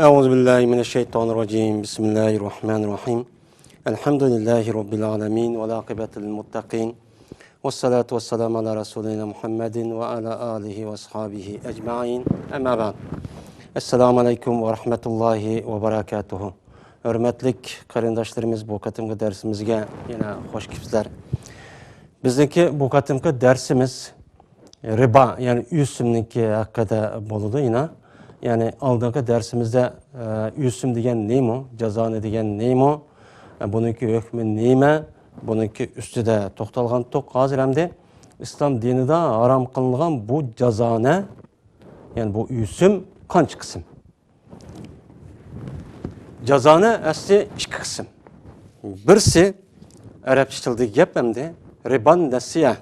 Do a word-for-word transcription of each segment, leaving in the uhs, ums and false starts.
أعوذ بالله من الشيطان الرجيم. بسم الله الرحمن الرحيم. الحمد لله رب العالمين، والعاقبة للمتقين، والصلاة والسلام على رسولنا محمد وعلى آله وأصحابه أجمعين. أما بعد. السلام عليكم ورحمة الله وبركاته. ھۆرمەتلىك قېرىنداشلىرىمىز، بۇ قېتىمقى دەرسىمىزگە يەنە خوش كېلىپسىلەر. بىزنىڭكى بۇ قېتىمقى دەرسىمىز رىبا، يەنى ئۆسۈمنىڭكى ھەققىدە بولىدۇ يەنە. يەنى ئالدىنقى دەرسىمىزدە، ئە، ئۆسۈم دېگەن نېمە، جازانە دېگەن نېمە، ئە، بۇنىڭكى ھۆكمى نېمە، بۇنىڭكى ئۈستىدە توختالغانتۇق. ھازىر ئەمدى ئىسلام دىنىدا ھارام قىلىنغان بۇ جازانە، يەنى بۇ ئۆسۈم قانچە قىسىم؟ جازانە ئەسلى ئىككى قىسىم. بىرسى، ئەرەبچە تىلدىكى گەپ ئەمدى، رىبان نەسىئە.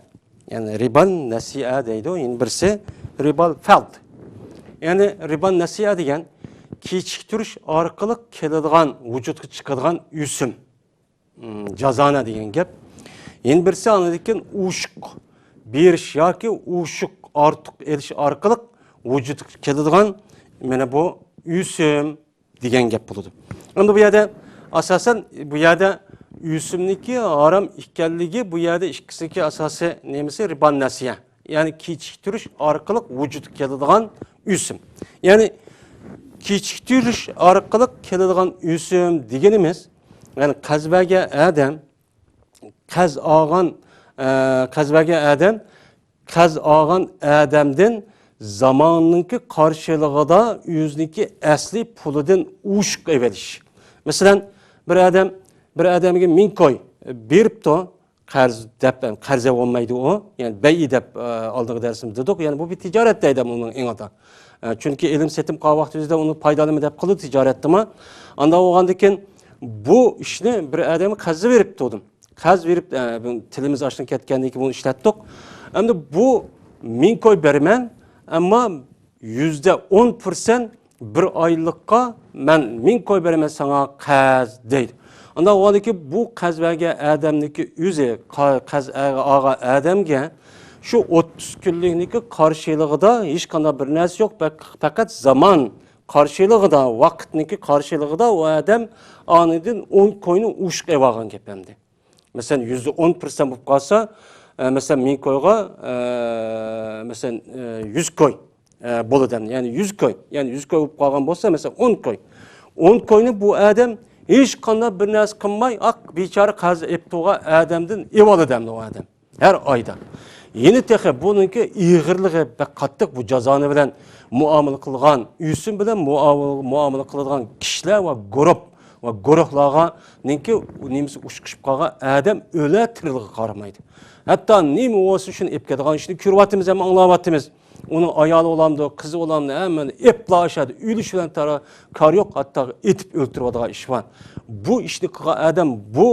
يەنى رىبان نەسىئە دەيدۇ. يەنە بىرسى رىبال فەلد. يەنى رىبان نەسىئە دېگەن كېچىكتۈرۈش ئارقىلىق كېلىدىغان، ۋۇجۇدقا چىقىدىغان ئۆسۈم. م، جازانە دېگەن گەپ. يەنە بىرسى ئاندىن كېيىن ئوشۇق بېرىش ياكى ئوشۇق ئارتۇق ئېلىش ئارقىلىق ۋۇجۇدقا كېلىدىغان مانا بۇ ئۆسۈم دېگەن گەپ بولىدۇ. ئەمدى بۇ يەردە ئاساسەن بۇ يەردە ئۆسۈمنىڭكى ھارام ئىكەنلىكى، بۇ يەردە ئىككىسىنىڭكى ئاساسىي نېمىسى رىبان نەسىئە. يەنى كېچىكتۈرۈش ئارقىلىق ۋۇجۇدقا كېلىدىغان ئۆسۈم. يەنى كېچىكتۈرۈش ئارقىلىق كېلىدىغان ئۆسۈم دېگىنىمىز، يەنى قەرز بەرگەن ئادەم، قەرز ئالغان، ئە، قەرز بەرگەن ئادەم قەرز ئالغان ئادەمدىن زاماننىڭكى قارشىلىقىدا ئۆزىنىڭكى ئەسلى پۇلىدىن ئوشۇق ئېلىۋېلىش. مەسىلەن، بىر ئادەم، بىر ئادەمگە مىڭ كوي بېرىپتۇ، قەرز دەپ، قەرز بولمايدۇ ئۇ. يەنى بەيئى دەپ، ئە، ئالدىنقى دەرسىمىزدە دېدۇق. يەنى بۇ بىر تىجارەت دەيدۇ ئۇنىڭ ئېڭىدا. ئە، چۈنكى ئېلىم سېتىم قىلغان ۋاقتىمىزدا ئۇنى پايدىلىنىمەن دەپ قىلىدۇ تىجارەتتىمۇ. ئانداق بولغاندىن كېيىن بۇ ئىشنى بىر ئادەمگە قەرز بېرىپتۇ دېدىم. قەرز بېرىپ، ئە، بۇ تىلىمىز ئاشنا كەتكەندىن كېيىن بۇنى ئىشلەتتۇق. ئەمدى بۇ مىڭ كوي بېرىمەن، ئەمما يۈزدە ئون پىرسەنت بىر ئايلىققا مەن مىڭ كوي بېرىمەن ساڭا قەرز دەيدۇ. ئانداق بولغاندىكىن بۇ قەرز بەرگەن ئادەمنىڭكى ئۆزى، قا-، قەرز ئالغان ئادەمگە شۇ ئوتتۇز كۈنلۈكنىڭكى قارشىلىقىدا ھېچقانداق بىر نەرسە يوق، پەق-، پەقەت زامان قارشىلىقىدا، ۋاقىتنىڭكى قارشىلىقىدا ئۇ ئادەم ئانىدىن ئون كوينى ئوشۇق ئېلىۋالغان گەپ ئەمدى. مەسىلەن، يۈزدە ئون پىرسەنت بولۇپ قالسا، ئە، مەسىلەن، مىڭ كويغا، ئە، مەسىلەن، ئە، يۈز كوي، ئە، بولىدۇ ئەمدى. يەنى يۈز كوي، يەنى يۈز كوي بولۇپ قالغان بولسا، مەسىلەن، ئون كوي. ئون كوينى بۇ ئادەم ھېچقانداق بىر نەرسە قىلماي، ئاق بىچارە قەرز ئېلىپ تۇرغان ئادەمدىن ئېلىۋالىدۇ ئەمدى ئۇ ئادەم. ھەر ئايدا. يەنە تېخى بۇنىڭكى ئېغىرلىقى بەك قاتتىق، بۇ جازانە بىلەن مۇئامىلە قىلغان، ئۆسۈم بىلەن مۇئامىلە، مۇئامىلە قىلىدىغان كىشىلەر ۋە گۇرۇپ ۋە گۇرۇھلارغا نىڭكى نېمىسى ئۇچقۇشۇپ قالغان ئادەم ئۆلە تىرىلىغا قارىمايدۇ. ھەتتا نېمە بولسا شۇنى ئېلىپ كېلىدىغان ئىشنى كۆرۈۋاتىمىز ھەم ئاڭلاۋاتىمىز. ئۇنىڭ ئايالى بولامدۇ، قىزى بولامدۇ، ھەممىنى ئېپلا ئاشادا ئۆلۈش بىلەن تارا-، كار يوق، ھەتتا ئېتىپ ئۆلتۈرۈۋاتىدىغان ئىش بار. بۇ ئىشنى قىلغان ئادەم بۇ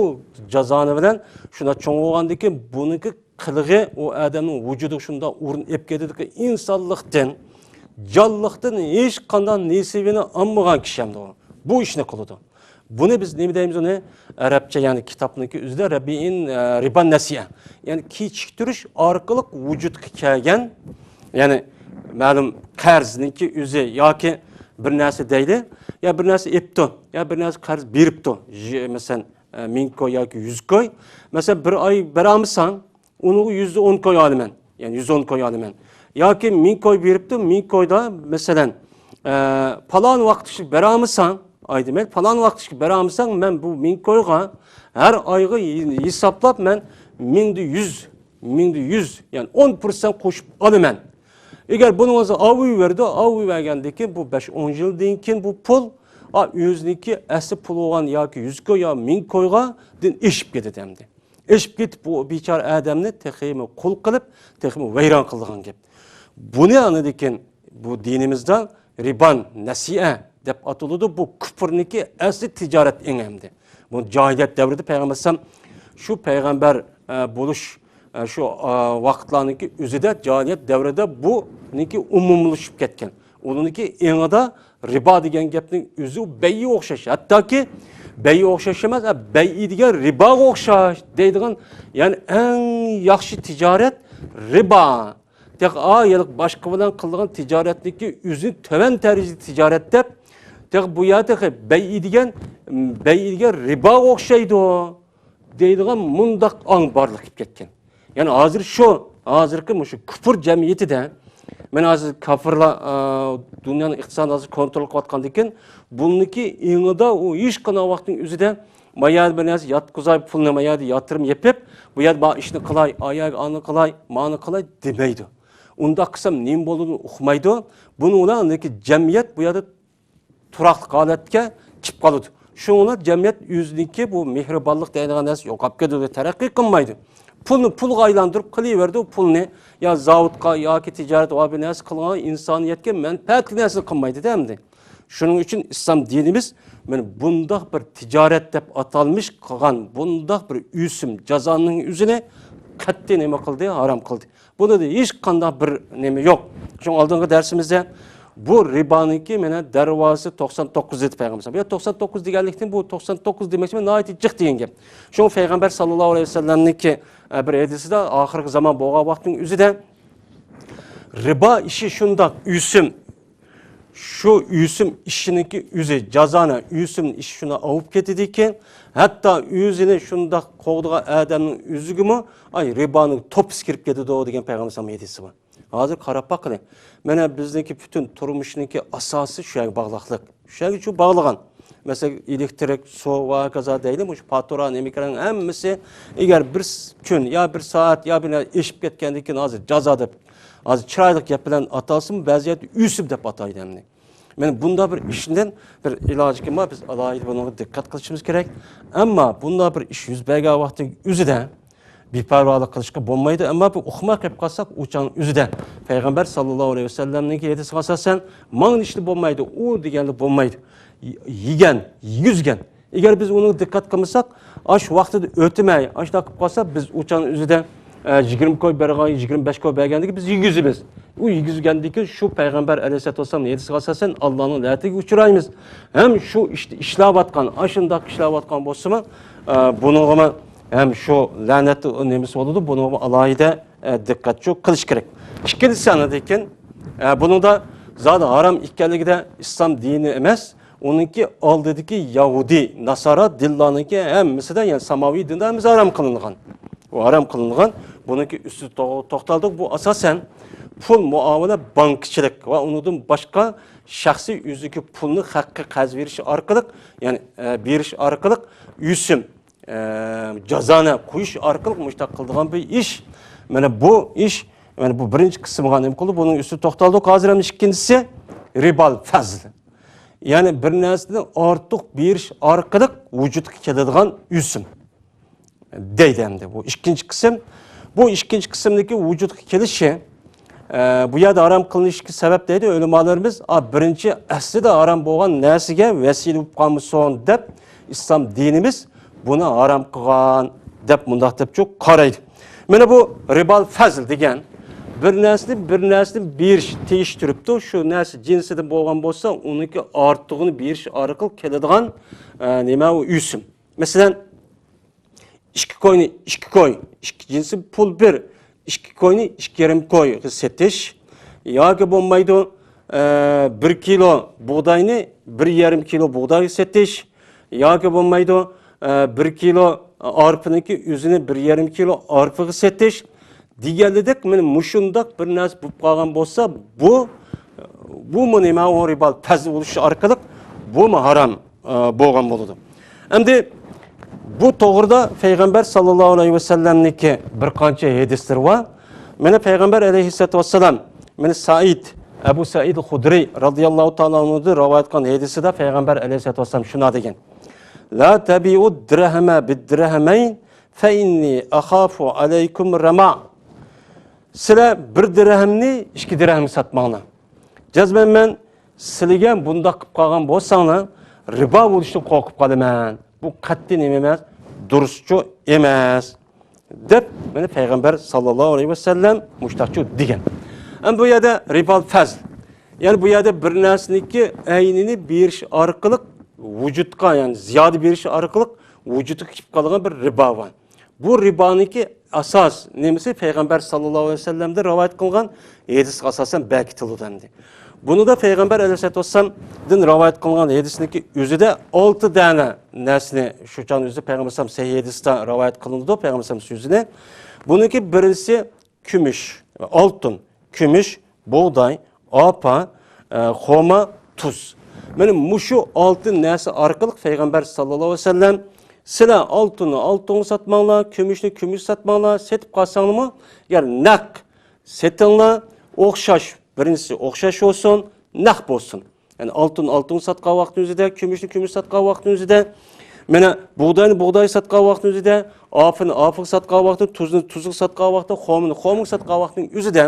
جازانى بىلەن شۇنداق چوڭ بولغاندىكىن، بۇنىڭكى قىلىقى ئۇ ئادەمنىڭ ۋۇجۇدىغا شۇنداق ئورۇن ئېلىپ كېتىدۇكى، ئىنسانلىقتىن، جانلىقتىن ھېچقانداق نېسىۋىنى ئالمىغان كىشى ئەمدى ئۇ. بۇ ئىشنى قىلىدۇ. بۇنى بىز نېمە دەيمىز ئۇنى؟ ئەرەبچە، يەنى كىتابنىڭكى ئۆزىدە رەبىئىن، ئە، رىبا نەسىئە. يەنى كېچىكتۈرۈش ئارقىلىق ۋۇجۇدقا كەلگەن، يەنى مەلۇم قەرزنىڭكى ئۆزى ياكى بىر نەرسە دەيلى، يا بىر نەرسە ئېپتۇ، يا بىر نەرسە قەرز بېرىپتۇ. ژ-، مەسىلەن، ئە، مىڭ كوي ياكى يۈز كوي. مەسىلەن، بىر ئاي بېرەلمىسەڭ، ئۇنىڭغا يۈزدە ئون كوي ئالىمەن. يەنى يۈز ئون كوي ئالىمەن. ياكى مىڭ كوي بېرىپتۇ، مىڭ كويدا، مەسىلەن، ئە، پالان ۋاقىت ئىچىدە بېرەلمىسەڭ، ئايدا مەن پالان ۋاقىت ئىچىدە بېرەلمىسەڭ، مەن بۇ مىڭ كويغا ھەر ئايغا ھېسابلاپ مەن مىڭدە يۈز، مىڭدە يۈز، يەنى ئون پىرسەنت قوشۇپ ئالىمەن. ئەگەر بۇنىڭىزنى ئاۋۇ بەردى، ئاۋۇ بەرگەندىن كېيىن بۇ بەش ئون يىلدىن كېيىن بۇ پۇل، ئا، ئۆزىنىڭكى ئەسلى پۇل بولغان ياكى يۈز كوي يا مىڭ كويغا دىن ئېشىپ كېتىدۇ ئەمدى. ئېشىپ كېتىپ، بۇ بىچارە ئادەمنى تېخىمۇ قۇل قىلىپ، تېخىمۇ ۋەيران قىلىدىغان گەپ. بۇنى ئاندىن كېيىن بۇ دىنىمىزدا رىبان نەسىئە دەپ ئاتىلىدۇ. بۇ كۇپرنىڭكى ئەسلى تىجارەت ئېڭى ئەمدى. بۇ جاھىلىيەت دەۋرىدە پەيغەمبەر ئەلەيھىسسالام شۇ پەيغەمبەر، ئە، بولۇش، ئە، شۇ، ئە، ۋاقىتلارنىڭكى ئۆزىدە جاھىلىيەت دەۋرىدە بۇنىڭكى ئومۇملىشىپ كەتكەن. ئۇنىڭكى ئېڭىدا رىبا دېگەن گەپنىڭ ئۆزى بەيئىگە ئوخشاش. ھەتتاكى بەيئىگە ئوخشاش ئەمەس، ئە، بەيئى دېگەن رىباغا ئوخشاش دەيدىغان، يەنى ئەڭ ياخشى تىجارەت رىبا. تېخى ئا، ھېلىقى باشقا بىلەن قىلىدىغان تىجارەتنىڭكى ئۆزىنى تۆۋەن دەرىجىدە تىجارەت دەپ، تېخى بۇ يەردە تېخى بەيئ دېگەن، بەيئ دېگەن رىباغا ئوخشايدۇ دەيدىغان مۇنداق ئاڭ بارلىققا كېلىپ كەتكەن. يەنى ھازىر شۇ، ھازىرقى مۇشۇ كۇپۇر جەمئىيىتىدە، مانا ھازىر كاپىرلار، ئا، دۇنيانىڭ ئىقتىسادىنى ھازىر كونترول قىلىۋاتقاندىكىن، بۇنىڭكى ئېڭىدا ئۇ ھېچقانداق ۋاقىتنىڭ ئۆزىدە ما يەردە بىر نەرسە ياتقۇزاي پۇلنى، ما يەردە ياتۇرۇم يېپىپ، بۇ يەردە ما ئىشنى قىلاي، ئاياغ ئانى قىلاي، مانى قىلاي دېمەيدۇ. ئۇنداق قىلسام نېمە بولىدۇ ئۇقمايدۇ. بۇنىڭ بىلەن لېكىن جەمئىيەت بۇ يەردە تۇراقلىق ھالەتكە چىقىپ قالىدۇ. شۇڭا جەمئىيەت ئۆزىنىڭكى بۇ مېھرىبانلىق دەيدىغان نەرسە يوقاپ كېتىدۇ، تەرەققىي قىلمايدۇ. پۇلنى پۇلغا ئايلاندۇرۇپ قىلىۋېرىدۇ، پۇلنى يا زاۋۇتقا ياكى تىجارەت ۋە بىر نەرسە قىلغان ئىنسانىيەتكە مەنپەئەتلىك نەرسىنى قىلمايدۇ-دە ئەمدى. شۇنىڭ ئۈچۈن ئىسلام دىنىمىز مانا بۇنداق بىر تىجارەت دەپ ئاتالمىش قىلغان، بۇنداق بىر ئۆسۈم جازانىڭ ئۆزىنى قەتئىي نېمە قىلدى؟ ھارام قىلدى. بۇنىڭدا ھېچقانداق بىر نېمە يوق. شۇڭا ئالدىنقى دەرسىمىزدە بۇ رىبانىڭكى مانا دەرۋازىسى توقسان توققۇز دېدى پەيغەمبەر. بۇ توقسان توققۇز دېگەنلىكتىن بۇ توقسان توققۇز دېمەكچىمەن، ناھايىتى جىق دېگەن گەپ. شۇڭا پەيغەمبەر ساللاللاھۇ ئەلەيھى ۋەسەللەمنىڭكى، ئە، بىر ھەدىسىدە ئاخىرقى زامان بولغان ۋاقىتنىڭ ئۆزىدە رىبا ئىشى شۇنداق ئۆسۈم، شۇ ئۆسۈم ئىشىنىڭكى ئۆزى جازانە ئۆسۈم ئىشى شۇنداق ئاۋۇپ كېتىدىكى، ھەتتا ئۆزىنى شۇنداق قوغدىغان ئادەمنىڭ ئۆزىگىمۇ، ئاي، رىبانىڭ توپىسى كىرىپ كېتىدۇ دېگەن پەيغەمبەر ھەدىسى بار. ھازىر قاراپ باققىلى. مانا بىزنىڭكى پۈتۈن تۇرمۇشنىڭكى ئاساسى شۇ يەرگە باغلىقلىق. شۇ يەرگە شۇ باغلىغان. مەسىلەن، ئېلېكتىرىك، سۇ ۋە ھاكازا دەيلى، مۇشۇ پاتۇرا نېمىكىنىڭ ھەممىسى، ئەگەر بىر س-، كۈن يا بىر سائەت يا بىر ئېشىپ كەتكەندىن كېيىن ھازىر جازا دەپ، ھازىر چىرايلىق گەپ بىلەن ئاتالسىمۇ، بەزى يەردە ئۆسۈم دەپ ئاتايدۇ ئەمدى. مانا بۇنداق بىر ئىشتىن بىر ئىلاجىكى بار، بىز ئالاھىدە بۇنىڭغا دىققەت قىلىشىمىز كېرەك. ئەمما بۇنداق بىر ئىش يۈز بەرگەن ۋاقىتنىڭ ئۆزىدە بىپەرۋالىق قىلىشقا بولمايدۇ. ئەمما بۇ ئۇقماي قېلىپ قالساق، ئۇ چاغنىڭ ئۆزىدە پەيغەمبەر ساللاللاھۇ ئەلەيھى ۋەسەللەمنىڭكى ھەدىسىگە ئاساسەن، ماڭا ئىشلە بولمايدۇ، ئۇ دېگەنلىك بولمايدۇ. يېگەن، يېگۈزگەن. ئەگەر بىز ئۇنىڭغا دىققەت قىلمىساق، ئاشۇ ۋاقتىدا ئۆتىمەي، ئاشۇنداق قىلىپ قالسا، بىز ئۇ چاغنىڭ ئۆزىدە، ئە، يىگىرمە كوي بەرگەن، يىگىرمە بەش كوي بەرگەندىكىن بىز يېگۈزىمىز. ئۇ يېگۈزگەندىن كېيىن شۇ پەيغەمبەر ئەلەيھىسسالاتۇ ۋەسسالامنىڭ ھەدىسىگە ئاساسەن، ئاللانىڭ لەنىتىگە ئۇچرايمىز. ھەم شۇ ئىشتا ئىشلەۋاتقان، ئاشۇنداق ئىشلەۋاتقان بولسىمۇ، ئە، بۇنىڭغىمۇ ھەم شۇ لەنەت نېمىسى بولىدۇ، بۇنىڭغىمۇ ئالاھىدە، ئە، دىققەت قىلىش كېرەك. ئىككىنچىسى، ئاندىن كېيىن، ئە، بۇنىڭدا زادى ھارام ئىكەنلىكىدە ئىسلام دىنى ئەمەس، ئۇنىڭكى ئالدىدىكى يەھۇدىي، ناسارا دىنلارنىڭكى ھەممىسىدە، يەنى ساماۋىي دىندا ھەممىسى ھارام قىلىنغان. ئۇ ھارام قىلىنغان. بۇنىڭكى ئۈستىدە تو-، توختالدۇق. بۇ ئاساسەن پۇل مۇئامىلە، بانكىچىلىك ۋە ئۇنىڭدىن باشقا شەخسىي ئۆزىدىكى پۇلنى خەققە قەرز بېرىش ئارقىلىق، يەنى، ئە، بېرىش ئارقىلىق ئۆسۈم، ئە، جازانە قويۇش ئارقىلىق مۇشۇنداق قىلىدىغان بىر ئىش. مانا بۇ ئىش، مانا بۇ بىرىنچى قىسىمغا نېمە قىلدى؟ بۇنىڭ ئۈستىدە توختالدۇق. ھازىر ئەمدى ئىككىنچىسى رىبال فەزل. يەنى بىر نەرسىدىن ئارتۇق بېرىش ئارقىلىق ۋۇجۇدقا كېلىدىغان ئۆسۈم دەيدۇ ئەمدى. بۇ ئىككىنچى قىسىم. بۇ ئىككىنچى قىسىمدىكى ۋۇجۇدقا كېلىشى، ئە، بۇ يەردە ھارام قىلىنىشقا سەۋەب دەيدۇ ئۆلىمالىرىمىز، ئا، بىرىنچى ئەسلىدە ھارام بولغان نەرسىگە ۋەسىلە بولۇپ قالمىسۇن دەپ ئىسلام دىنىمىز بۇنى ھارام قىلغان دەپ مۇنداق دەپچۇ قارايدۇ. مانا بۇ رىبال فەزل دېگەن بىر نەرسىنى بىر نەرسىنى بېرىش تېگىشتۈرۈپتۇ. شۇ نەرسە جىنسىدىن بولغان بولسا، ئۇنىڭكى ئارتۇقىنى بېرىش ئارقىلىق كېلىدىغان، ئە، نېمە ئۇ ئۆسۈم. مەسىلەن، ئىككى كوينى ئىككى كوي، ئىككى جىنسى پۇل بىر، ئىككى كوينى ئىككى يېرىم كويغا سېتىش ياكى بولمايدۇ، ئە، بىر كىلو بۇغداينى بىر يېرىم كىلو بۇغدايغا سېتىش ياكى بولمايدۇ، ئە، بىر كىلو ئارپىنىڭكى ئۆزىنى بىر يېرىم كىلو ئارپىغا سېتىش دېگەنلىدەك، مانا مۇشۇنداق بىر نەرسە بولۇپ قالغان بولسا، بۇ، بۇمۇ نېمە، ئۇ رىبال پەزل بولۇش ئارقىلىق بۇمۇ ھارام، ئە، بولغان بولىدۇ. ئەمدى بۇ توغرىدا پەيغەمبەر ساللاللاھۇ ئەلەيھى ۋەسەللەمنىڭكى بىر قانچە ھەدىسلىرى بار. مانا پەيغەمبەر ئەلەيھىسسالاتۇ ۋەسسالام، مانا سەئىد، ئەبۇ سەئىد خۇدرىي رازىياللاھۇ تائالا ئەنھۇدىن رىۋايەت قىلغان ھەدىسىدە پەيغەمبەر ئەلەيھىسسالاتۇ ۋەسسالام شۇنداق دېگەن: لا تبيعوا الدرهم بالدرهمين فإني أخاف عليكم الربا. سىلەر بىر دىرھەمنى ئىككى دىرھەمگە ساتماڭلار. جەزمەن مەن سىلىگە بۇنداق قىلىپ قالغان بولساڭلار، رىبا بولۇشتىن قورقۇپ قالىمەن. بۇ قەتئىي نېمە ئەمەس، دۇرۇسچۇ ئەمەس، دەپ مانا پەيغەمبەر ساللاللاھۇ ئەلەيھى ۋەسەللەم مۇشتاقچۇ دېگەن. ئەمما بۇ يەردە رىبال فەزل، يەنى بۇ يەردە بىر نەرسىنىڭكى ئەينىنى بېرىش ئارقىلىق ۋۇجۇدقا، يەنى زىيادە بېرىش ئارقىلىق ۋۇجۇدقا كېلىپ قالغان بىر رىبا بار. بۇ رىبانىڭكى ئاساس نېمىسى؟ پەيغەمبەر ساللاللاھۇ ئەلەيھى ۋەسەللەمدىن رىۋايەت قىلىنغان ھەدىسكە ئاساسەن بەكىتىلىدۇ ئەمدى. بۇنىدا پەيغەمبەر ئەلەيھىسسالاتۇ ۋەسسالامدىن رىۋايەت قىلىنغان ھەدىسنىڭكى ئۆزىدە ئالتە دانە نەرسىنى، شۇ چاغنىڭ ئۆزىدە پەيغەمبەر ئەلەيھىسسالام سەھىھ ھەدىستە رىۋايەت قىلىنىدۇ، پەيغەمبەر ئەلەيھىسسالام سۆزىنى. بۇنىڭكى بىرىنچىسى كۈمۈش، ئالتۇن، كۈمۈش، بۇغداي، ئاپا، ئە، خورما، تۇز. مانا مۇشۇ ئالتە نەرسە ئارقىلىق پەيغەمبەر ساللاللاھۇ ئەلەيھى ۋەسەللەم، سىلەر ئالتۇننى ئالتۇنغا ساتماڭلار، كۈمۈشنى كۈمۈشكە ساتماڭلار، سېتىپ قالساڭلارمۇ، يەنى نەق سېتىڭلار، ئوخشاش، بىرىنچىسى ئوخشاش بولسۇن، نەق بولسۇن. يەنى ئالتۇن ئالتۇنغا ساتقان ۋاقىتنىڭ ئۆزىدە، كۈمۈشنى كۈمۈشكە ساتقان ۋاقىتنىڭ ئۆزىدە، مانا بۇغداينى بۇغدايغا ساتقان ۋاقىتنىڭ ئۆزىدە، ئاپىنى ئاپىغا ساتقان ۋاقىتتا، تۇزنى تۇزغا ساتقان ۋاقىتتا، خورمىنى خورمىغا ساتقان ۋاقىتنىڭ ئۆزىدە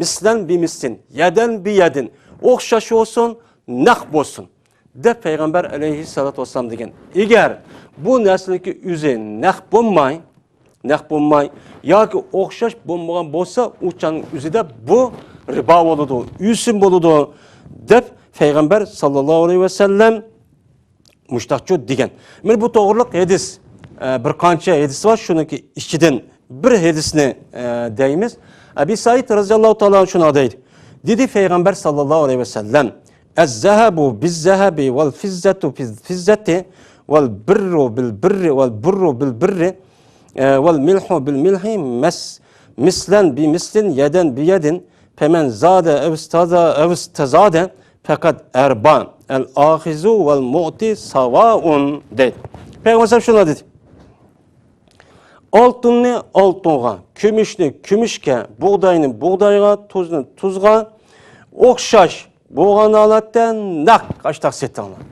مىسلەن بىمىسلىن، يەدەن بىيەدىن، ئوخشاش بولسۇن، نەق بولسۇن، دەپ پەيغەمبەر ئەلەيھىسسالاتۇ ۋەسسالام دېگەن. ئەگەر بۇ نەرسىنىڭكى ئۆزى نەق بولماي، نەق بولماي ياكى ئوخشاش بولمىغان بولسا، ئۇ چاغنىڭ ئۆزىدە بۇ رىبا بولىدۇ، ئۆسۈم بولىدۇ، دەپ پەيغەمبەر ساللاللاھۇ ئەلەيھى ۋەسەللەم مۇشتاقچۇ دېگەن. مانا بۇ توغرىلىق ھەدىس، ئە، بىر قانچە ھەدىس بار، شۇنىڭكى ئىچىدىن بىر ھەدىسنى، ئە، دەيمىز. ئەبى سەئىد رەزىياللاھۇ تائالا ئەنھۇ شۇنداق دەيدۇ. دېدى پەيغەمبەر ساللاللاھۇ ئەلەيھى ۋەسەللەم، الذهب بالذهب والفضة بالفضة والبر بالبر والبر بالبر، ئە، والملح بالملح مس-، مثلا بمثل يدا بيد، فمن زاد أو استزا-، أو استزاد فقد أربى، الآخذ والمعطي سواء، دەيدۇ. پەيغەمبەر شۇنداق دېدى. ئالتۇننى ئالتۇنغا، كۈمۈشنى كۈمۈشكە، بۇغداينى بۇغدايغا، تۇزنى تۇزغا ئوخشاش بولغان ھالەتتە نەق ئاشتاق سېتىڭلار.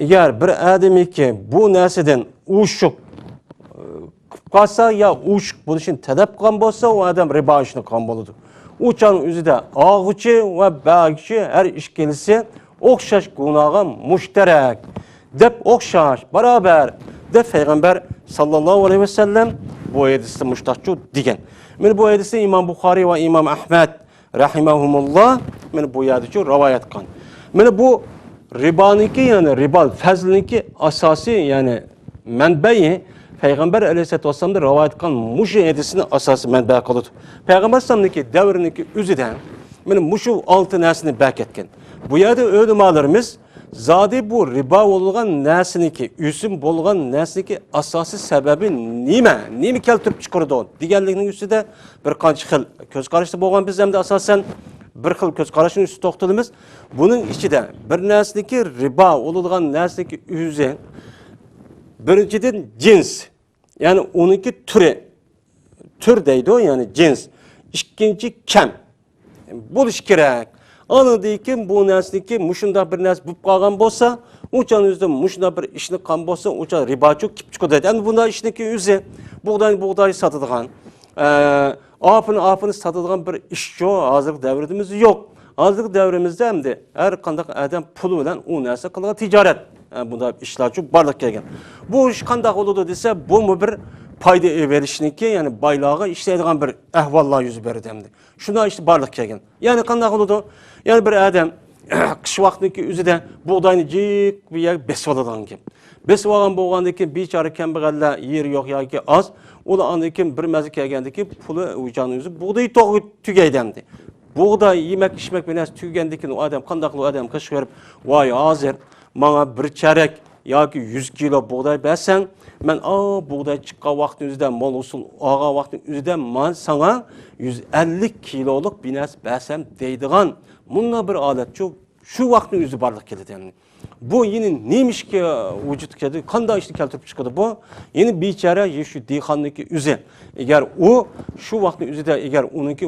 ئەگەر بىر ئادەمكى بۇ نەرسىدىن ئوشۇق، ئى، قىلىپ قالسا يا ئوشۇق بولۇشىنى تەلەپ قىلغان بولسا، ئۇ ئادەم رىبا ئىشىنى قىلغان بولىدۇ. ئۇ چاغنىڭ ئۆزىدە ئالغۇچى ۋە بەرگۈچى ھەر ئىككىلىسى ئوخشاش گۇناھقا مۇشتەرەك، دەپ ئوخشاش، باراۋەر، دەپ پەيغەمبەر ساللاللاھۇ ئەلەيھى ۋەسەللەم بۇ ھەدىستە مۇشتاقچۇ دېگەن. مانا بۇ ھەدىستە ئىمام بۇخارىي ۋە ئىمام ئەھمەد رەھىمەھۇمۇللا مانا بۇ يەردىچۇ رىۋايەت قىلغان. مانا بۇ رىبانىڭكى، يەنى رىبا فەزلىنىڭكى ئاساسىي، يەنى مەنبەيى پەيغەمبەر ئەلەيھىسسالاتۇ ۋەسسالامدىن رىۋايەت قىلغان مۇشۇ ھەدىسنى ئاساسىي مەنبە قىلىدۇ. پەيغەمبەر ئەلەيھىسسالامنىڭكى دەۋرىنىڭكى ئۆزىدە مانا مۇشۇ ئالتە نەرسىنى بەركەتكەن. بۇ يەردە ئۆلىمالىرىمىز زادى بۇ رىبا بولغان نەرسىنىڭكى، ئۆسۈم بولغان نەرسىنىڭكى ئاساسىي سەۋەبى نېمە؟ نېمە كەلتۈرۈپ چىقىرىدۇ؟ دېگەنلىكنىڭ ئۈستىدە بىر قانچە خىل كۆز قاراشتا بولغان. بىز ئەمدى ئاساسەن بىر خىل كۆز قاراشنىڭ ئۈستىدە توختىلىمىز. بۇنىڭ ئىچىدە بىر نەرسىنىڭكى رىبا بولىدىغان نەرسىنىڭكى ئۆزى، بىرىنچىدىن، جىنس، يەنى ئۇنىڭكى تۈرى، تۈر دەيدۇ، يەنى جىنس. ئىككىنچى، كەم بولۇش كېرەك. ئاندىن كېيىن بۇ نەرسىنىڭكى مۇشۇنداق بىر نەرسە بولۇپ قالغان بولسا، ئۇ چاغنىڭ ئۆزىدە مۇشۇنداق بىر ئىشنى قىلغان بولسا، ئۇ چاغ رىباچۇ كېلىپ چىقىدۇ. ئەمدى بۇنداق ئىشنىڭكى ئۆزى بۇغداينى بۇغداي ساتىدىغان، ئە، ئاپىنى ئاپىنى ساتىدىغان بىر ئىشچۇ ھازىرقى دەۋرىمىزدە يوق. ھازىرقى دەۋرىمىزدە ئەمدى ھەر قانداق ئادەم پۇل بىلەن ئۇ نەرسە قىلىدىغان تىجارەت، ئە، بۇنداق ئىشلارچۇ بارلىققا كەلگەن. بۇ ئىش قانداق بولىدۇ دېسە، بۇمۇ بىر پايدا ئېلىۋېلىشنىڭكى، يەنى بايلارغا ئىشلەيدىغان بىر ئەھۋاللار يۈز بەردى ئەمدى. شۇنداق ئىش بارلىققا كەلگەن. يەنى قانداق بولىدۇ؟ يەنى بىر ئادەم قىش ۋاقتىنىڭكى ئۆزىدە بۇغداينى جىق بىر يەرگە بېسىۋالىدىغان گەپ. بېسىۋالغان بولغاندىن كېيىن بىچارە كەمبەغەللەر يېرى يوق ياكى ئاز، ئۇلار ئاندىن كېيىن بىر مەزگىل كەلگەندىن كېيىن پۇلى ئۇ جانىڭ ئۆزى بۇغدىيى توغ-، تۈگەيدى ئەمدى. بۇغداي يېمەك ئىچمەك بىر نەرسە تۈگىگەندىن كېيىن ئۇ ئادەم قانداقلا ئۇ ئادەم قىلىشقا بېرىپ، ۋاي ھازىر ماڭا بىر چەرەك ياكى يۈز كىلو بۇغداي بەرسەڭ، مەن ئا بۇغداي چىققان ۋاقىتنىڭ ئۆزىدە، مول ھوسۇل ئالغان ۋاقىتنىڭ ئۆزىدە مەن ساڭا يۈز ئەللىك كىلولۇق بىر نەرسە بەرسەم دەيدىغان مۇنداق بىر ھالەتچۇ شۇ ۋاقىتنىڭ ئۆزى بارلىققا كېلىدۇ ئەمدى. بۇ يەنە نېمە ئىشكە ۋۇجۇدقا كەلدى؟ قانداق ئىشنى كەلتۈرۈپ چىقىدۇ بۇ؟ يەنە بىچارە يە شۇ دېھقاننىڭكى ئۆزى. ئەگەر ئۇ شۇ ۋاقىتنىڭ ئۆزىدە، ئەگەر ئۇنىڭكى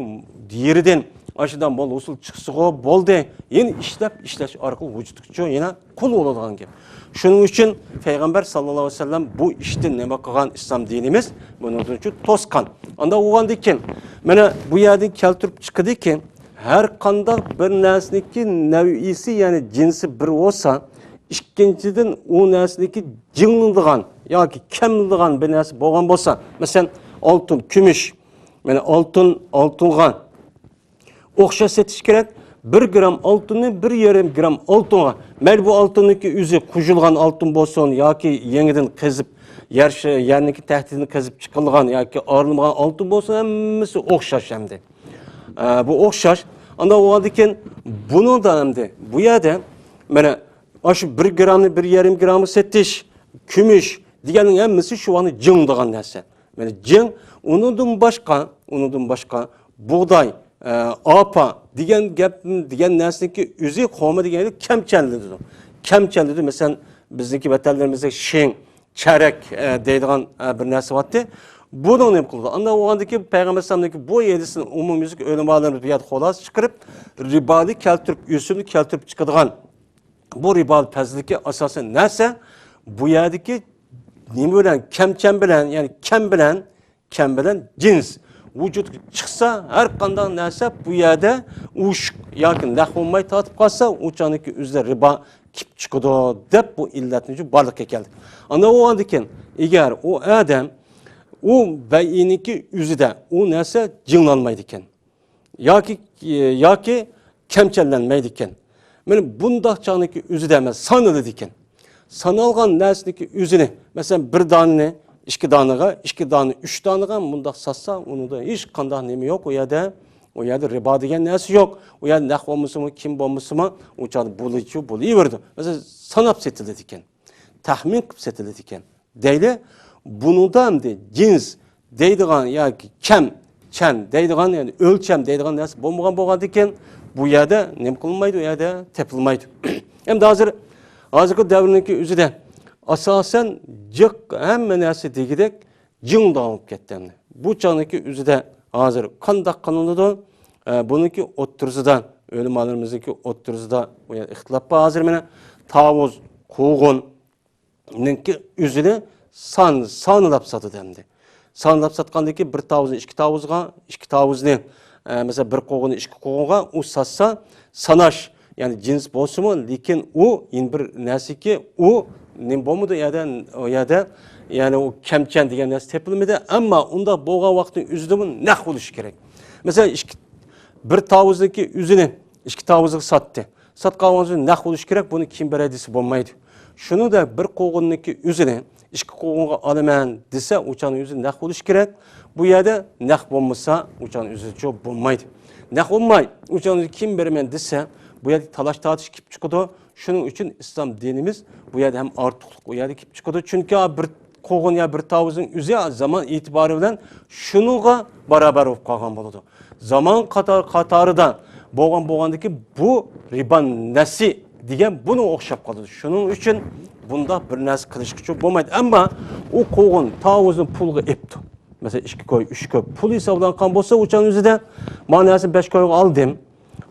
يېرىدىن ئاشۇنداق مول ھوسۇل چىقسىغۇ بولدى. يەنە ئىشلەپ، ئىشلەش ئارقىلىق ۋۇجۇدقىچۇ يەنە قۇل بولىدىغان گەپ. شۇنىڭ ئۈچۈن پەيغەمبەر ساللاللاھۇ ئەلەيھى ۋەسەللەم بۇ ئىشتىن نېمە قىلغان؟ ئىسلام دىنىمىز بۇنىڭدىنچۇ توسقان. ئانداق بولغاندىن كېيىن، مانا بۇ يەردىن كەلتۈرۈپ چىقىدىكى، ھەر قانداق بىر نەرسىنىڭكى نەۋئىسى، يەنى جىنسى بىر بولسا، ئىككىنچىدىن، ئۇ نەرسىنىڭكى جىڭلىدىغان ياكى كەملىدىغان بىر نەرسە بولغان بولسا، مەسىلەن، ئالتۇن، كۈمۈش، مانا ئالتۇن، ئالتۇنغا ئوخشاش سېتىش كېرەك. بىر گرام ئالتۇننى بىر يېرىم گرام ئالتۇنغا، مەيلى بۇ ئالتۇننىڭكى ئۆزى قوشۇلغان ئالتۇن بولسۇن ياكى يېڭىدىن قېزىپ يەر شە-، يەرنىڭكى تەھتىدىن قېزىپ چىقىلغان ياكى ئايرىلمىغان ئالتۇن بولسۇن، ھەممىسى ئوخشاش ئەمدى. ئە، بۇ ئوخشاش. ئانداق بولغاندىن كېيىن بۇنىڭدا ئەمدى بۇ يەردە مانا ئاشۇ بىر گرامنى بىر يېرىم گرامغا سېتىش، كۈمۈش دېگەننىڭ ھەممىسى شۇ ۋاقىتنى جىڭ دېگەن نەرسە. مانا جىڭ، ئۇنىڭدىن باشقا، ئۇنىڭدىن باشقا بۇغداي، ئە، ئاپا دېگەن گەپ، دېگەن نەرسىنىڭكى ئۆزى خورما دېگەن كەمچەنلىدۇ. كەمچەنلىدۇ. مەسىلەن، بىزنىڭكى ۋەتەنلىرىمىزدە شېڭ، چەرەك، ئە، دەيدىغان، ئە، بىر نەرسە بارتى. بۇنىڭ نېمە قىلىدۇ؟ ئانداق بولغاندىن كېيىن پەيغەمبەر ئەلەيھىسسالامنىڭكى بۇ ھەدىسىنى ئومۇميۈزلۈك ئۆلىمالىرىمىز بۇ يەردە خۇلاسە چىقىرىپ، رىبانى كەلتۈرۈپ، ئۆسۈمنى كەلتۈرۈپ چىقىدىغان بۇ رىبا پەزىلىكى ئاساسىي نەرسە بۇ يەردىكى نېمە بىلەن؟ كەمچەن بىلەن، يەنى كەم بىلەن، كەم بىلەن جىنس ۋۇجۇدقا چىقسا، ھەر قانداق نەرسە بۇ يەردە ئۇشۇق ياكى نەق بولماي تارتىپ قالسا، ئۇ چاغدىكى ئۆزىدە رىبا كېلىپ چىقىدۇ دەپ بۇ ئىللەتنى بارلىققا كەلدى. ئانداق بولغاندىن كېيىن، ئەگەر ئۇ ئادەم ئۇ بەيئىنىڭكى ئۆزىدە ئۇ نەرسە جىڭلانمايدىكەن. ياكى، ياكى كەمچەللەنمەيدىكەن. مانا بۇنداق چاغنىڭكى ئۆزىدە ئەمەس، سانىلىدىكەن. سانالغان نەرسىنىڭكى ئۆزىنى، مەسىلەن، بىر دانىنى ئىككى دانىغا، ئىككى دانىنى ئۈچ دانىغا مۇنداق ساتسا، ئۇنىڭدا ھېچقانداق نېمە يوق ئۇ يەردە. ئۇ يەردە رىبا دېگەن نەرسە يوق. ئۇ يەردە نەق بولمىسىمۇ، كىم بولمىسىمۇ، ئۇ چاغدا بولىچۇ بولۇۋېرىدۇ. مەسىلەن، ساناپ سېتىلىدىكەن. تەخمىن قىلىپ سېتىلىدىكەن. دەيلى، بۇنىڭدا ئەمدى جىنس دەيدىغان ياكى كەم، چەن دەيدىغان، يەنى ئۆلچەم دەيدىغان نەرسە بولمىغان بولغاندىكىن، بۇ يەردە نېمە قىلمايدۇ، ئۇ يەردە تېپىلمايدۇ. ئەمدى ھازىر، ھازىرقى دەۋرنىڭكى ئۆزىدە ئاساسەن جىق ھەممە نەرسە دېگۈدەك جىڭداڭ بولۇپ كەتتى ئەمدى. بۇ چاغنىڭكى ئۆزىدە ھازىر قانداق قىلىنىدۇ؟ ئە، بۇنىڭكى ئوتتۇرىسىدا، ئۆلىمالىرىمىزنىڭكى ئوتتۇرىسىدا ئۇ يەردە ئىختىلاپ بار. ھازىر مانا تاۋۇز، قوغۇن، نىڭكى ئۆزىنى سان، سانىلاپ ساتىدۇ ئەمدى. سانىلاپ ساتقاندىن كېيىن بىر تاۋۇزنى ئىككى تاۋۇزغا، ئىككى تاۋۇزنى، ئە، مەسىلەن، بىر قوغۇننى ئىككى قوغۇنغا ئۇ ساتسا، ساناش، يەنى جىنس بولسىمۇ، لېكىن ئۇ يەنە بىر نەرسىكى، ئۇ نېمە بولمىدى ئۇ يەردە، ئۇ يەردە، يەنى ئۇ كەمچەن دېگەن نەرسە تېپىلمىدى. ئەمما ئۇنداق بولغان ۋاقىتنىڭ ئۆزىدىمۇ نەق بولۇشى كېرەك. مەسىلەن، ئىككى، بىر تاۋۇزنىڭكى ئۆزىنى ئىككى تاۋۇزغا ساتتى. ساتقان ۋاقتىدا نەق بولۇشى كېرەك، بۇنى كىم بېرەي دېسە بولمايدۇ. شۇنىڭدەك بىر قوغۇننىڭكى ئۆزىنى ئىككى قوغۇنغا ئالىمەن دېسە، ئۇ چاغنىڭ ئۆزى نەق بولۇشى كېرەك. بۇ يەردە نەق بولمىسا، ئۇ چاغنىڭ ئۆزىچۇ بولمايدۇ. نەق بولماي، ئۇ چاغنىڭ ئۆزى كىم بېرىمەن دېسە، بۇ يەردە تالاش تارتىش كېلىپ چىقىدۇ. شۇنىڭ ئۈچۈن ئىسلام دىنىمىز بۇ يەردە ھەم ئارتۇقلۇق ئۇ يەردە كېلىپ چىقىدۇ. چۈنكى بىر قوغۇن يا بىر تاۋۇزنىڭ ئۆزى زامان ئېتىبارى بىلەن شۇنىڭغا باراۋەر بولۇپ قالغان بولىدۇ. زامان قاتار-، قاتارىدا بولغان بولغاندىكى بۇ رىبا نەسى دېگەن بۇنىڭغا ئوخشاپ قالىدۇ. شۇنىڭ ئۈچۈن بۇنداق بىر نەرسە قىلىشقىچۇ بولمايدۇ. ئەمما ئۇ قوغۇن، تاۋۇزنى پۇلغا ئېپتۇ. مەسىلەن، ئىككى كوي، ئۈچ كوي پۇل ھېسابلانغان بولسا، ئۇ چاغ ئۆزىدە، مانا نەرسىنى بەش كويغا ئالدىم.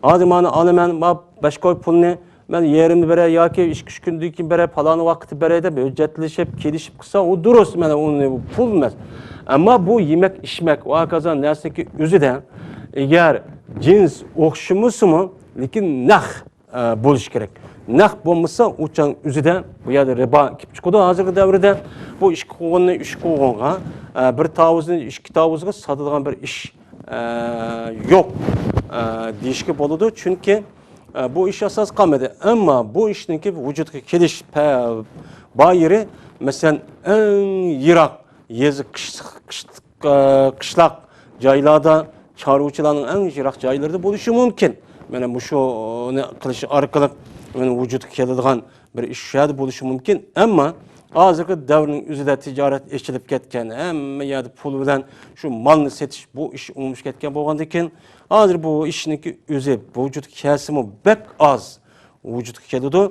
ھازىر مانا ئالىمەن، ما بەش كوي پۇلنى مەن يېرىمنى بېرەي ياكى ئىككى ئۈچ كۈندىن كېيىن بېرەي، پالان ۋاقىتتا بېرەي دەپ ھۆججەتلىشىپ، كېلىشىپ قىلسا، ئۇ دۇرۇس، مانا ئۇنى پۇل ئەمەس. ئەمما بۇ يېمەك، ئىچمەك، ۋە ھاكازا نەرسىنىڭكى ئۆزىدە ئەگەر جىنس ئوخشىمىسىمۇ، لېكىن نەق، ئە، بولۇشى كېرەك. نەق بولمىسا، ئۇ چاغ ئۆزىدە بۇ يەردە رىبا كېلىپ چىقىدۇ. ھازىرقى دەۋردە بۇ ئىككى قوغۇننى ئۈچ قوغۇنغا، ئە، بىر تاۋۇزنى ئىككى تاۋۇزغا ساتىدىغان بىر ئىش ئە، يوق، ئە، دېيىشكە بولىدۇ. چۈنكى، ئە، بۇ ئىش ئاساس قالمىدى. ئەمما بۇ ئىشنىڭكى ۋۇجۇدقا كېلىش پە-، بايىرى، مەسىلەن، ئەڭ يىراق يېزا، قىش-، قىش-، ئە، قىشلاق جايلاردا، چارۋىچىلارنىڭ ئەڭ يىراق جايلىرىدا بولۇشى مۇمكىن. مانا مۇشۇنى قىلىش ئارقىلىق، مانا، ۋۇجۇدقا كېلىدىغان بىر ئىش شۇ يەردە بولۇشى مۇمكىن. ئەمما ھازىرقى دەۋرنىڭ ئۆزىدە تىجارەت ئېچىلىپ كەتكەن، ھەممە يەردە پۇل بىلەن شۇ مالنى سېتىش، بۇ ئىش ئومۇملىشىپ كەتكەن بولغاندىكىن، ھازىر بۇ ئىشنىڭكى ئۆزى بۇ ۋۇجۇدقا كەلسىمۇ بەك ئاز ۋۇجۇدقا كېلىدۇ.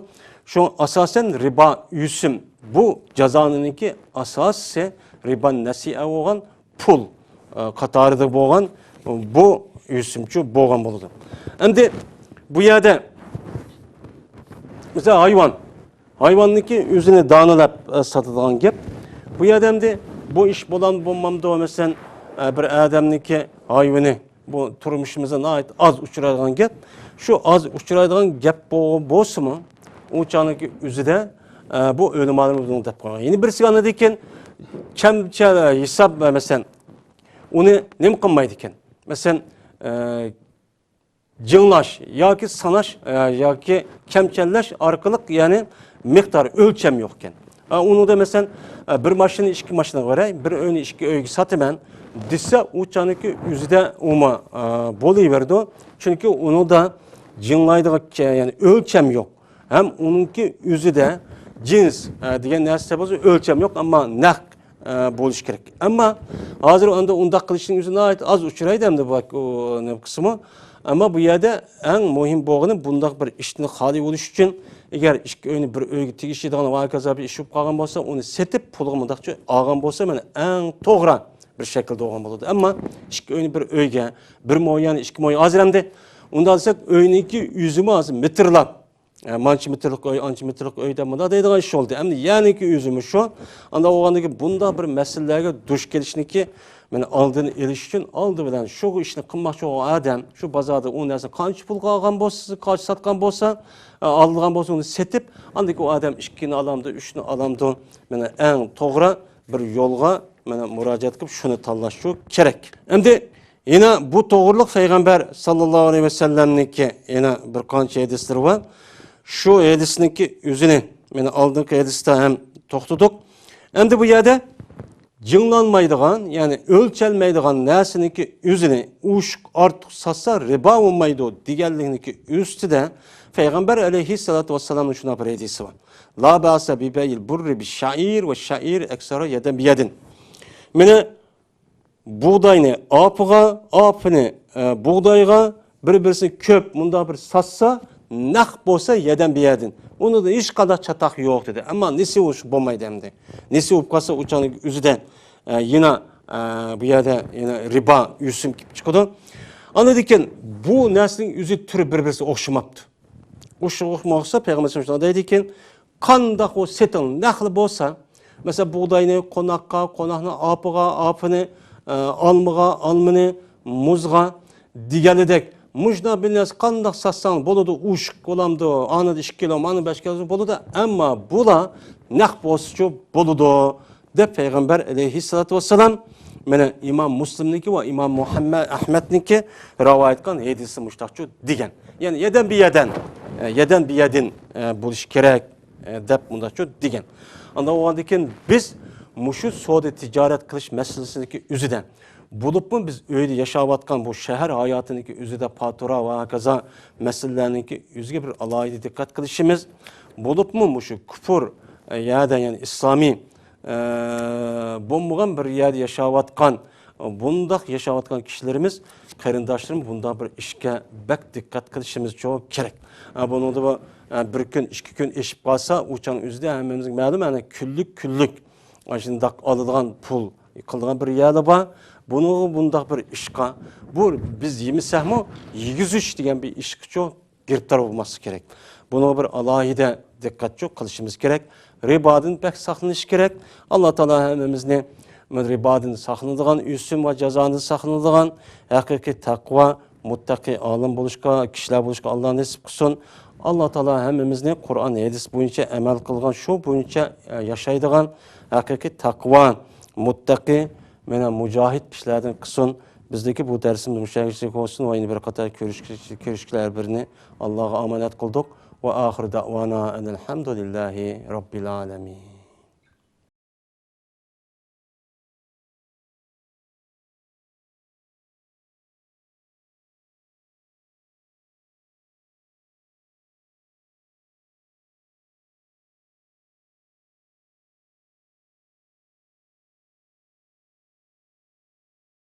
شۇڭا ئاساسەن رىبا ئۆسۈم، بۇ جازانىنىڭكى ئاساسىي رىبا نەسىئە بولغان پۇل، ئە، قاتارىدا بولغان بۇ ئۆسۈمچۇ بولغان بولىدۇ. ئەمدى بۇ يەردە، مىسال، ھايۋان. ھايۋاننىڭكى ئۆزىنى دانىلاپ، ئە، ساتىدىغان گەپ. بۇ يەردە ئەمدى بۇ ئىش بولامدۇ، بولمامدۇ، مەسىلەن، ئە، بىر ئادەمنىڭكى ھايۋىنى، بۇ تۇرمۇشىمىزدا ناھايىتى ئاز ئۇچرايدىغان گەپ. شۇ ئاز ئۇچرايدىغان گەپ بو-، بولسىمۇ، ئۇ چاغنىڭكى ئۆزىدە، ئە، بۇ ئۆلىمالىرىمىز بۇنى دەپ قويغان. يەنە بىرسى ئاندىن كېيىن كەمچە ھېساب، مەسىلەن، ئۇنى نېمە قىلمايدىكەن؟ مەسىلەن، ئە، جىڭلاش ياكى ساناش، ئە، ياكى كەمچەللەش ئارقىلىق، يەنى مىقدار، ئۆلچەم يوقكەن. ئە، ئۇنىڭدا مەسىلەن، ئە، بىر ماشىنا ئىككى ماشىنىغا بېرەي، بىر ئۆينى ئىككى ئۆيگە ساتىمەن دېسە، ئۇ چاغنىكى ئۆزىدە ئۇما، ئە، بولۇۋېرىدۇ. چۈنكى ئۇنىڭدا جىڭلايدىغان كە-، يەنى ئۆلچەم يوق. ھەم ئۇنىڭكى ئۆزىدە جىنس، ئە، دېگەن نەرسە بولسا ئۆلچەم يوق، ئەمما نەق، ئە، بولۇشى كېرەك. ئەمما ھازىر ئەمدى ئۇنداق قىلىشنىڭ ئۆزى ناھايىتى ئاز ئۇچرايدۇ ئەمدى بۇ، ئۇ، نېمە قىسمى. ئەمما بۇ يەردە ئەڭ مۇھىم بولغىنى بۇنداق بىر ئىشتىن خالىي بولۇش ئۈچۈن، ئەگەر ئىككى ئۆينى بىر ئۆيگە تېگىشىدىغان ۋە ھاكازا بىر ئىش بولۇپ قالغان بولسا، ئۇنى سېتىپ پۇلغا مۇنداقچە ئالغان بولسا، مانا ئەڭ توغرا بىر شەكىلدە بولغان بولىدۇ. ئەمما ئىككى ئۆينى بىر ئۆيگە، بىر مو يەرنى ئىككى مو، ھازىر ئەمدى ئۇنداق دېسەك، ئۆينىڭكى ئۆزىمۇ ھازىر مېتىرلاپ، ئە، مانچە مېتىرلىق ئۆي، ئانچە مېتىرلىق ئۆي دەپ مۇنداق دەيدىغان ئىش بولدى. ئەمدى يەرنىڭكى ئۆزىمۇ شۇ. ئانداق بولغاندىن كېيىن بۇنداق بىر مەسىلىلەرگە دۇچ كېلىشنىكى مانا ئالدىنى ئېلىش ئۈچۈن ئالدى بىلەن شۇ ئىشنى قىلماقچى بولغان ئادەم، شۇ بازاردا ئۇ نەرسىنى قانچە پۇلغا ئالغان بولسا، قانچە ساتقان بولسا، ئە، ئالغان بولسا، ئۇنى سېتىپ، ئاندىن كېيىن ئۇ ئادەم ئىككىنى ئالامدۇ، ئۈچنى ئالامدۇ، مانا ئەڭ توغرا بىر يولغا مانا مۇراجىئەت قىلىپ شۇنى تاللاشچۇ كېرەك. ئەمدى يەنە بۇ توغرىلىق پەيغەمبەر ساللاللاھۇ ئەلەيھى ۋەسەللەمنىڭكى يەنە بىر قانچە ھەدىسلىرى بار. شۇ ھەدىسنىڭكى ئۆزىنى، مانا ئالدىنقى ھەدىستە ھەم توختىدۇق. ئەمدى بۇ يەردە جىڭلانمايدىغان، يەنى ئۆلچەلمەيدىغان نەرسىنىڭكى ئۆزىنى ئوشۇق ئارتۇق ساتسا رىبا بولمايدۇ دېگەنلىكنىڭكى ئۈستىدە پەيغەمبەر ئەلەيھىسسالاتۇ ۋەسسالامنىڭ شۇنداق بىر ھەدىسى بار. لا بەئسە بىبەيئىل بۇررى بىششەئىر ۋەششەئىر ئەكسەرۇ يەدەن بىيەدىن. مانا بۇغداينى ئاپىغا، ئاپىنى، ئە، بۇغدايغا بىر-بىرسىنى كۆپ مۇنداق بىر ساتسا، نەق بولسا يەدەن بىيەدىن. ئۇنىڭدا ھېچقانداق چاتاق يوق دېدى. ئەمما نېسى بولۇش بولمايدۇ ئەمدى. نېسى بولۇپ قالسا ئۇ چاغنىڭ ئۆزىدە، ئە، يەنە، ئە، بۇ يەردە يەنە رىبا، ئۆسۈم كېلىپ چىقىدۇ. ئاندىن كېيىن بۇ نەرسىنىڭ ئۆزى تۈرى بىر-بىرسىگە ئوخشىماپتۇ. ئوخشىمىغان بولسا پەيغەمبەر شۇنداق دەيدىكەن، قانداق بۇ سېتىڭ نەقلى بولسا، مەسىلەن، بۇغداينى قوناققا، قوناقنى ئاپىغا، ئاپىنى، ئە، ئالمىغا، ئالمىنى مۇزغا دېگەنىدەك، مۇشۇنداق بىر نەرسە قانداق ساتساڭ بولىدۇ، ئوشۇق بولامدۇ، ئانىدا ئىككى كىلو، مانا بەش كىلو بولىدۇ، ئەمما بۇلا نەق بولسىچۇ بولىدۇ. دەپ پەيغەمبەر ئەلەيھىسسالاتۇ ۋەسسالام، مانا ئىمام مۇسلىمنىڭكى ۋە ئىمام مۇھەممەد ئەھمەدنىڭكى رىۋايەت قىلغان ھەدىسى مۇشتاقچۇ دېگەن. يەنى يەدەن بىيەدەن، ئە، يەدەن بىيەدىن، ئە، بولۇشى كېرەك، ئە، دەپ مۇنداقچۇ دېگەن. ئانداق بولغاندىن كېيىن بىز مۇشۇ سودا تىجارەت قىلىش مەسىلىسىدىكى ئۆزىدە، بولۇپمۇ بىز ئۆيدە ياشاۋاتقان بۇ شەھەر ھاياتىنىڭكى ئۆزىدە پاتۇرا ۋە ھاكازا مەسىلىلەرنىڭكى ئۆزىگە بىر ئالاھىدە دىققەت قىلىشىمىز، بولۇپمۇ مۇشۇ كۇپۇر، ئە، يەردە، يەنى ئىسلامىي ئە، بولمىغان بىر يەردە ياشاۋاتقان، بۇنداق ياشاۋاتقان كىشىلىرىمىز، قېرىنداشلىرىمىز بۇنداق بىر ئىشقا بەك دىققەت قىلىشىمىز چوڭ كېرەك. ئە، بۇنىڭدا بۇ، ئە، بىر كۈن، ئىككى كۈن ئېشىپ قالسا، ئۇ چاغنىڭ ئۆزىدە ھەممىمىزگە مەلۇم، يەنى كۈنلۈك، كۈنلۈك ئاشۇنداق ئالىدىغان پۇل قىلىدىغان بىر يەرلەر بار. بۇنىڭغا بۇنداق بىر ئىشقا، بۇ بىز يېمىسەكمۇ يېگۈزۈش دېگەن بىر ئىشقىچۇ گىرىپتار بولماسلىق كېرەك. بۇنىڭغا بىر ئالاھىدە دىققەتچۇ قىلىشىمىز كېرەك. رىبادىن بەك ساقلىنىش كېرەك. ئاللا تائالا ھەممىمىزنى رىبادىن ساقلىنىدىغان، ئۆسۈم ۋە جازادىن ساقلىنىدىغان ھەقىقىي تەقۋا، مۇتتەقىي ئالىم بولۇشقا، كىشىلەر بولۇشقا ئاللا نېسىپ قىلسۇن. ئاللا تائالا ھەممىمىزنى قۇرئان، ھەدىس بويىچە ئەمەل قىلغان، شۇ بويىچە، ئە، ياشايدىغان ھەقىقىي تەقۋا، مۇتتەقىي، مانا مۇجاھىد كىشىلەردىن قىلسۇن. بىزدىكى بۇ دەرسىمىز مۇشۇ يەرگىچىلىك بولسۇن ۋە يەنە بىر قاتار كۆرۈش-، كۆرۈشكىلەر بىرنى ئاللاغا ئامانەت قىلدۇق. ۋە ئاخىر دەئۋانا ئەنىل ھەمدۇلىللاھى رەببىل ئالەمىن.